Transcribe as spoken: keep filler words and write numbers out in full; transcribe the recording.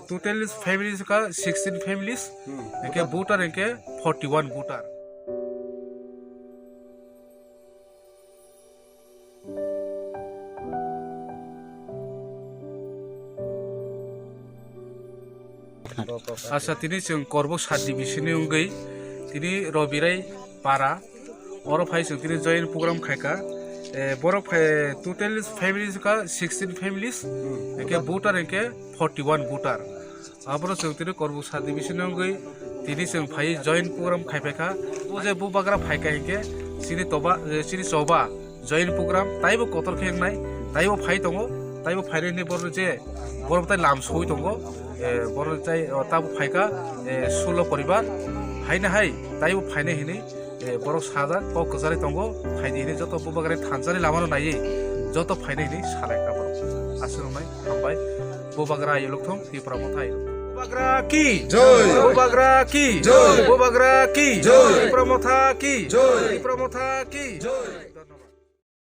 Total families ka sixteen families, hingke voter hingke forty one voter. Asa tini chwng Korbuk sub division ni wngwi tini Robirai para oro phai chwng tini join program khaika. Eh, borok phai total families ka sixteen families, hingke voter hingke forty one voter. Aboro chwng tini Korbuk sub division ni wngwi tini chwng phai join program khaipaikha. O je bubagra phaika hingke chini toba, eh, chini choba join program taibo kotor khe wngnai, taibo phai tongo, taibo phainai hwnwi borok je borok tai lam soi tongo, eh, borok tai, oh, tabo phaika, eh, sulo poribar, haino hai taibo phainai hwnwi, eh, borok sajak kok kwcharwi tongo, phaidi hwnwi joto bubagrani thansa ni lamano naiwi joto phainai hwnwi salaikha borok. Aswk wngnai, hambai, bubagra ayolok thung, Tipra Motha ayolok thung. Bubagra ki joi! Bubagra ki joi! Bubagra ki joi! Tipra Motha ki joi! Tipra Motha ki joi!